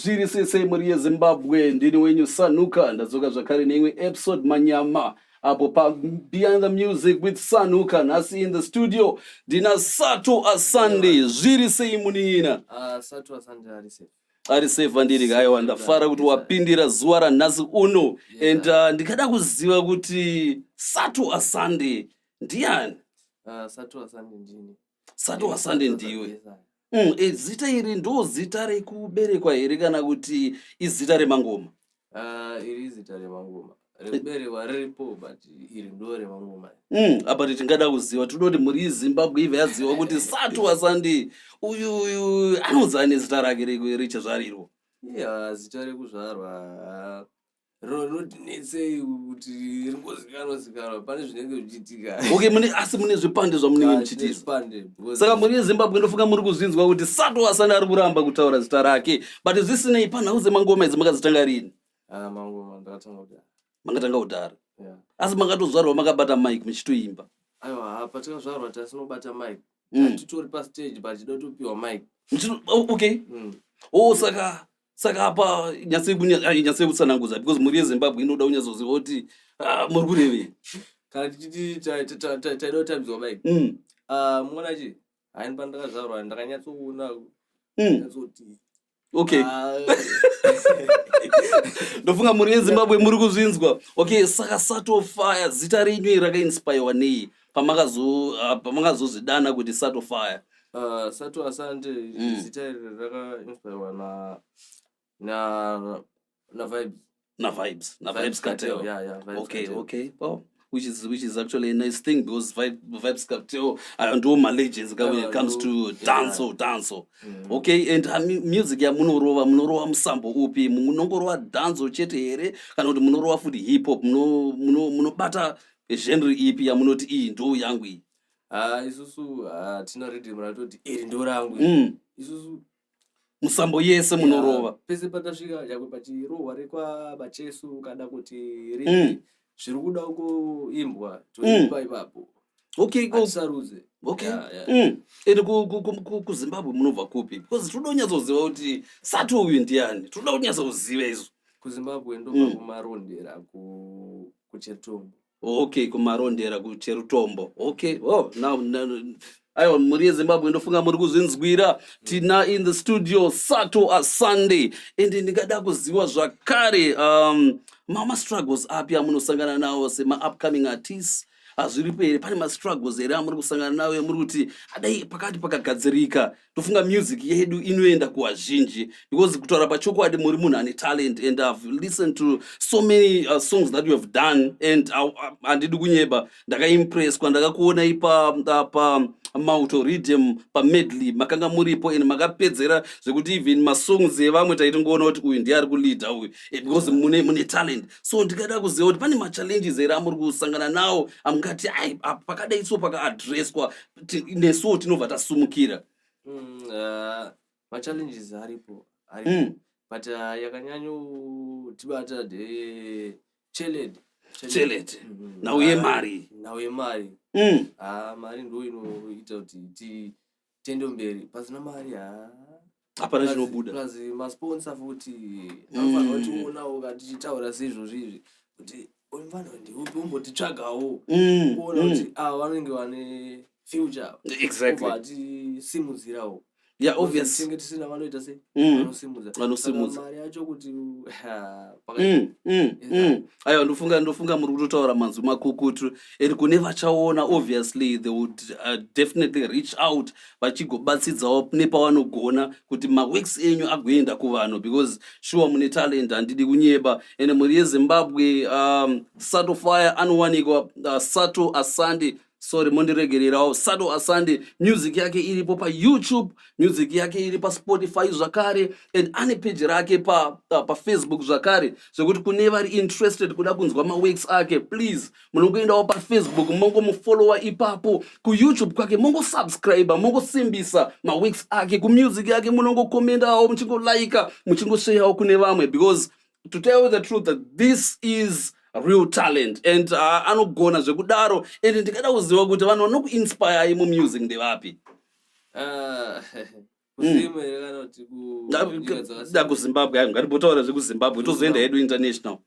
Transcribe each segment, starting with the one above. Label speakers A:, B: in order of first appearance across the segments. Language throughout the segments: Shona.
A: Zviri sei sei, mhuri yeZimbabwe? Ndini wenyu Sanuka, ndadzoka zvakare neimwe episode manyama apo pa Behind the Music with Sanuka. Nhasi in the studio ndina Sato Asande. Zviri sei, munin'ina?
B: Ah, Sato Asande ari safe.
A: Ari safe, andiri? Aiwa, ndafara kuti wapindira zuva ranhasi uno. And ndikada kuziva kuti Sato Asande ndiani?
B: Sato Asande ndini.
A: Sato Asande ndiwe?
B: Yes, I.
A: Zita iri ndo zita rekuberekwa here kana kuti izita remangoma?
B: Iri izita remangoma. Rekuberekwa riripo, but iri ndo remangoma.
A: Apa tingada kuziva, toda kuti mhuri yeZimbabwe ibve yaziva kuti Sato Asande uyu uyu anonzi ane zita rake rechizvarirwo.
B: Yeah, zita rekuzvarwa rinodinetsei kuti ringozikanwa zikanwa, pane zvinenge zvichiitika.
A: Okay, mune, asi mune zvipande zvamunenge
B: Ah,
A: muchitiza?
B: zvipande
A: Saka mhuri yeZimbabwe, ndofunga muri kuzvinzwa kuti Sato Asande ari kuramba kutaura zita rake, but zvisinei, panhau dzemangoma idzi makadzitanga rini?
B: Ah, mangoma ndakatanga kudhara.
A: Makatanga kudhara?
B: Yeah.
A: Asi makatozvarwa makabata mic muchitoimba?
B: Aiwa, patakazvarwa tasinobata mic. Titori pastage pachida kutopiwa mic.
A: Oh, okay. Oh, saka apa nyatsei kutsanangudza, because mhuri yeZimbabwe inoda kunyatsoziva kuti muri kurevei.
B: Kana tichiti taida kutambidzwa mic, Ah, muona chi haini, pandakazvarwa ndakanyatsoona nyatsoti Ah,
A: Ndofunga mhuri yeZimbabwe muri kuzvinzwa. Okay, saka Sato Fire, zita renyu iri rakainspirewa nei pamakazozvidana kuti Sato Fire?
B: Sato Asante, zita iri rakainspirwa na Vybz.
A: Na Vybz Kartel?
B: Yeah, Vybz Kartel.
A: Okay, well, which is actually a nice thing because Vybz Kartel ndo malegends ka when it comes to dancehall. Okay, and music yamunorova, munorova musambo upi? Munongorova dancehall chete here kana kuti munorova futi hip hop? Munobata genre ipi yamunoti iyi ndo yangu iyi?
B: Ah, isusu hatina rhythm ratoti iri ndo rangu. Isusu
A: Musambo yese munorova?
B: Yeah, pese patasvika, chakwe pachirohwa rekwabachesu kana kuti ripi, zviri kuda kuimbwa toimba ipapo. Hatisarudze.
A: And kuZimbabwe munobva kupi? Because toda kunyatsoziva kuti Sato uyu ndiani, toda kunyatsoziva izvo.
B: KuZimbabwe ndobva kuMarondera, kuCherutombo.
A: Okay, kuMarondera, kuCherutombo. Okay. Oh, now aiwa, mhuri yeZimbabwe, ndofunga muri kuzvinzwira. Tina in the studio Sato Asande. And ndingada kuziva zvakare, mama-struggles api amunosangana nawo sema-upcoming artists? Hazviripo here? Pane mastruggles here amuri kusangana nawo emuri kuti adai pakati pakagadzirika, tofunga music yedu inoenda kuvazhinji? Because kutaura pachokwadi, muri munhu ane talent, and I've listened to so many songs that you have done, and handidi kunyeba, ndakaimpresswa. Ndakakuonai pa Mauto Rhythm, pamedley makanga muripo and makapedzera zvekuti even masongs evamwe taitingoona kuti uyu ndiye ari kuleada uyu, because mune talent. So ndikada kuziva kuti pane machallenges here amuri kusangana nawo amungati ai, apa pakadai so pakaaddresswa, nesuwo tinobva tasumukira?
B: Machallenges aripo, aripo, but yakanyanyotibata ndeye cheled.
A: Cheled. Nhau yemari.
B: Nhau yemari. Ah, mari ndo inoita kuti tiende mberi. Pasina mari, ha.
A: Hapana chinobuda.
B: Plus masponsor futi anofanira kutionawo kana tichitaura seizvozvo izvi kuti uyu mufana ndiupi, umbotitsvagawo kuona kuti ava vanenge vane future, obva atisimudzirawo.
A: Yeah, obvious.
B: Tinge tisina, vanoita sei? Vanosimudza.
A: Vanosimudza.
B: Saka mari yacho kuti ha,
A: Aiwa, ndofunga muri kutotaura manzwi makukutu, and kune vachaona, obviously they would definitely reach out vachigobatsidzawo nepavanogona kuti maworks enyu agoenda kuvanhu, because sure mune talent, handidi kunyeba. And mhuri yeZimbabwe, Sato Fire anowanikwa, Sato Asande, sorry, mondiregererawo, Sato Asande. Music yake iripo paYouTube, music yake iri paSpotify zvakare, and ane page rake paFacebook zvakare, zvekuti kune vari interested kuda kunzwa maworks ake, please munongoendawo paFacebook, mongomufollowa ipapo, kuYouTube kwake mongosubscribe, mongosimbisa maworks ake, kumusic yake munongokomendawo, muchingolaika, muchingosharewo kune vamwe, because to tell you the truth, that this is real talent and anogona zvekudaro. And ndikada kuziva kuti vanhu vanokuinspirei mumusic ndevapi?
B: Ah, Kuzimu here kana kuti kunyika dzakasiyana?
A: Da kuZimbabwe, ayo ngatimbotaura zvekuZimbabwe, tozoenda hedu international.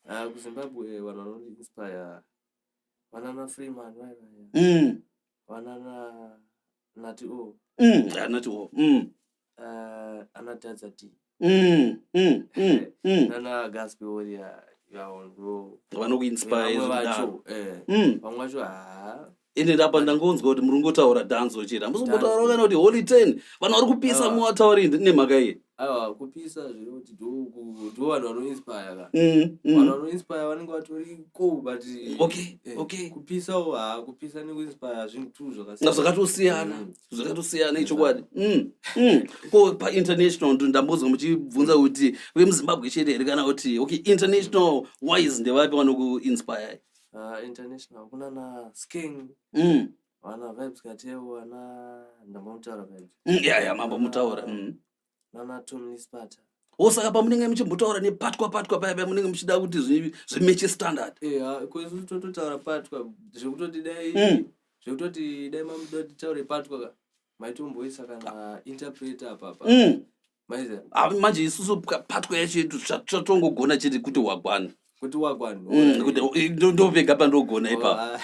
B: Ah, kuZimbabwe vanhu vanoinspire vanana Freeman vaya vaya, vanana Nati O,
A: Anati O.
B: Ana Dadza D, nana Gaspi Warrior, yawo ndo
A: vanokuinspire
B: vamwe
A: zvekudaro.
B: Vacho vamwe vacho haa.
A: Ende ndapa ndangonzwa kuti muri kungotaura dancehall chete, hamusi kumbotaurawo kana kuti Holy Ten, vanhu vari kupisa.
B: Aiwa.
A: Muwatauri nemhaka iyi.
B: Aiwa, kupisa zviri kuti ndo vanhu vanoinspire ka. Vanhu vanoinspire vanenge vatoriko, but kupisawo, haa, kupisa nekuinspire zvinhu tu zvakasiyana.
A: Zvakatosiyana. Zvakatosiyana, ichokwadi. Ko painternational, ndambonzwa muchibvunza kuti vemuZimbabwe chete here kana kuti, okay, international wise ndevapi vanokuinspire?
B: International kunana Sking, vana Vybz Kartel, vana ndambomutaura Vybz.
A: Ya, mambomutaura.
B: Nana Tommy Sparta.
A: O, saka pamunenge muchimbotaura nepatois patois paya paya, munenge muchida kuti zvimeche standard?
B: Eya, kwesu tototaura patois zvekutoti dai zvekutoti dai mamuda kuti taure patois ka, maitomboisa kana interpreter apapa. Maiziva?
A: Ah, manje isusu patois yacho yedu chatongogona chete kuti wagwan.
B: Kuti wagwan.
A: Kuti ndovega pandogona ipapo.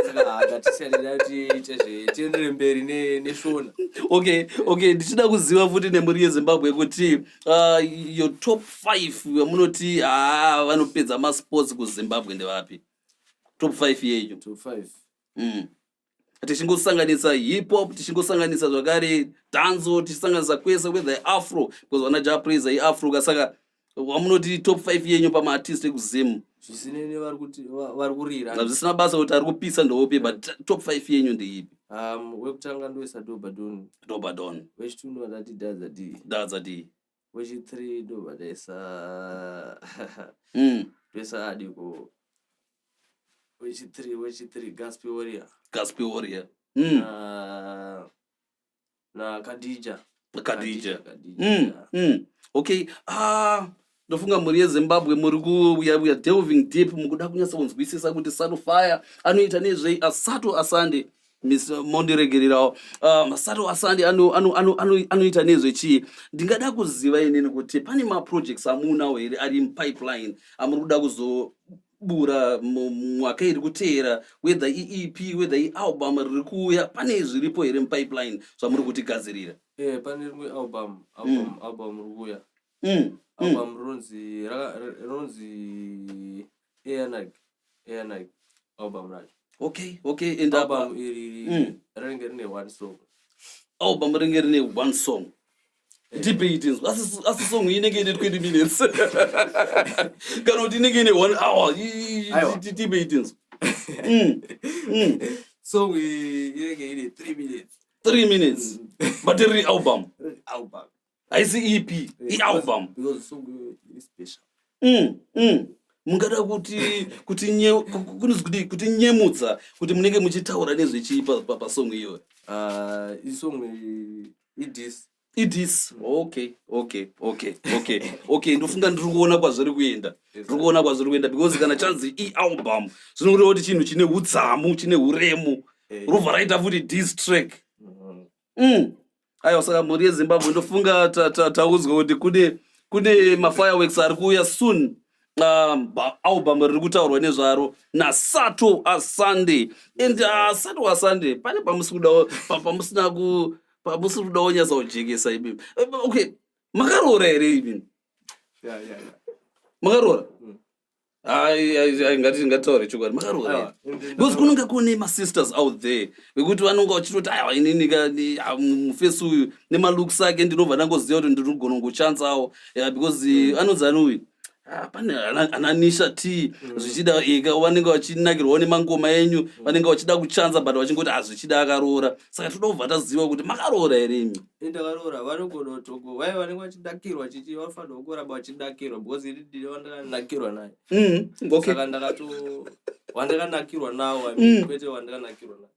B: Saka ngatisiyane, tiite tiendere mberi neShona.
A: Okay, ndichida kuziva futi nemhuri yeZimbabwe kuti your top five vamunoti haa, vanopedza masports kuZimbabwe ndevapi? Top five yenyu.
B: Top five?
A: Tichingosanganisa hip hop, tichingosanganisa zvakare dancehall, tichisanganisa kwese, whether afro, because vana Jah Prayzah iafro ka. Saka wamunoti top five yenyu pamaartist ekuZim?
B: Zvisinei nevari kuti vari kurira?
A: Zvisina basa kuti ari kupisa ndoupi, but top five yenyu ndeipi?
B: Wekutanga ndoisa Doba Don.
A: Doba Don.
B: Wechitu ndobva ndati Dadza D.
A: Dadza D.
B: Wechi3 ndobva ndaisa ndoisa adiko, wechi3 Gaspi Warrior.
A: Gaspi Warrior.
B: Na Kadija.
A: Khadija.
B: Khadija.
A: Okay, ah, ndofunga mhuri yeZimbabwe muri ku we are delving deep mukuda kunyatsa kunzwisisa kuti Sato Fire anoita nezvei. Asato Asande, Miss, mondiregererawo, Sato Asande anoita ano, ano, ano, anoita nezvechii? Ndingada kuziva inini kuti pane maprojects amunawo here ari mupipeline amuri kuda kuzobura mwaka iri kuteera, whether iEP, whether ialbum riri kuuya? Pane zviripo here mupipeline zvamuri kutigadzirira?
B: Pane rimwe album riri kuuya. Album rinonzi Airnike, Airnike album racho.
A: Okay, and
B: Album iri rinenge rine one song.
A: Album ringe rine one song. Ndipe itinzwa. Asi song inenge ine 20 minutes kana kuti inenge ine one hour?
B: Aiwa.
A: Tipe itinzwa.
B: Song iyi inenge ine 3 minutes.
A: 3 minutes, but riri album?
B: Riri album.
A: Haisi EP, ialbum?
B: Because song iyo iri special.
A: Mungada kuti kunonzi kudii, kuti nyemudza kuti munenge muchitaura nezvechii pasong iyoyo?
B: Isong iyi idiss.
A: Idiss. Okay, ndofunga ndiri kuona kwazviri kuenda, ndiri kuona kwazviri kuenda, because kana chanzi ialbum zvinoreva kuti chinhu chine udzamu, chine uremu, robva raita futi diss track. Aiwa, saka mhuri yeZimbabwe, ndofunga taudzwa kuti kune mafireworks ari kuuya soon. Album riri kutaurwa nezvaro naSato Asande. And Sato Asande, pane pamusi kudawo pamusina ku pamusi kudawo nyatsa kujekesa imimi. Okay, makaroora here imimi?
B: Yeah.
A: Makaroora?
B: Mm.
A: Ai, ai, ai, ngatitaure chokwadi, makaroora here?
B: Aiwa,
A: Because kunonga kune masisters out there vekuti vanonga vachitoti, "Aiwa, inini ka mufesi uyu nemalooks ake ndinobva ndangoziva kuti ndiri kugona kungochanzawo." Yeah, because anonzi ani uyu? Ah, pane ana Nisha T, zvichida eka vanenge vachinakirwawo nemangoma enyu, vanenge vachida kuchanza, but vachingoti, "Ah, zvichida akaroora." Saka toda kubva taziva kuti makaroora here imi?
B: Ndakaroora. Vanogona kutongo vai vanenge vachidakirwa chichi, vanofanirwa kuramba vachidakirwa, because ini ndine wandakanakirwa naye. Saka ndakato wandakanakirwa nawo, I mean, kwete wandakanakirwa naye.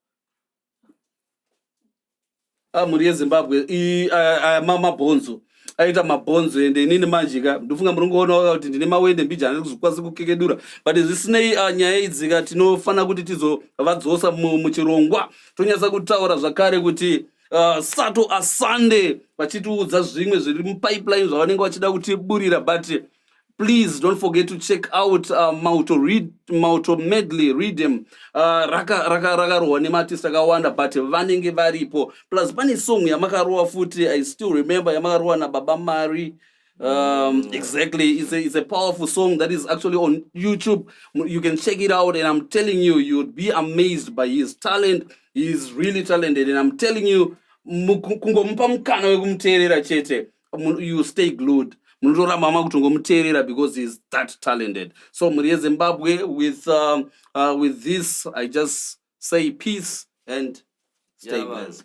A: Ah, mhuri yeZimbabwe, aya mabhonzo aita mabhonzo. Ende inini manje ka, ndofunga muri kungoona kuti ndine mawende mbijana kuzokwanisa kukekedura, but zvisinei, nyaya idzi ka, tinofanira kuti tizovadzosa muchirongwa, tonyatsa kutaura zvakare kuti Sato Asande vachitiudza zvimwe zviri mupipeline zvavanenge vachida kutiburira. But please don't forget to check out Mauto Medley Rhythm. Rakarohwa raka nemaartist akawanda, but vanenge varipo. Plus pane song yamakarohwa futi, I still remember, yamakarohwa naBaba Mari. Exactly, it's a powerful song that is actually on YouTube. You can check it out, and I'm telling you, you'd be amazed by his talent. He's really talented, and I'm telling you, kungomupa mukana wekumuteerera chete, you stay glued. Munotoramba makutongomuteerera because he's that talented. So mhuri yeZimbabwe, with this I just say peace and stay
B: Yeah, man.
A: blessed.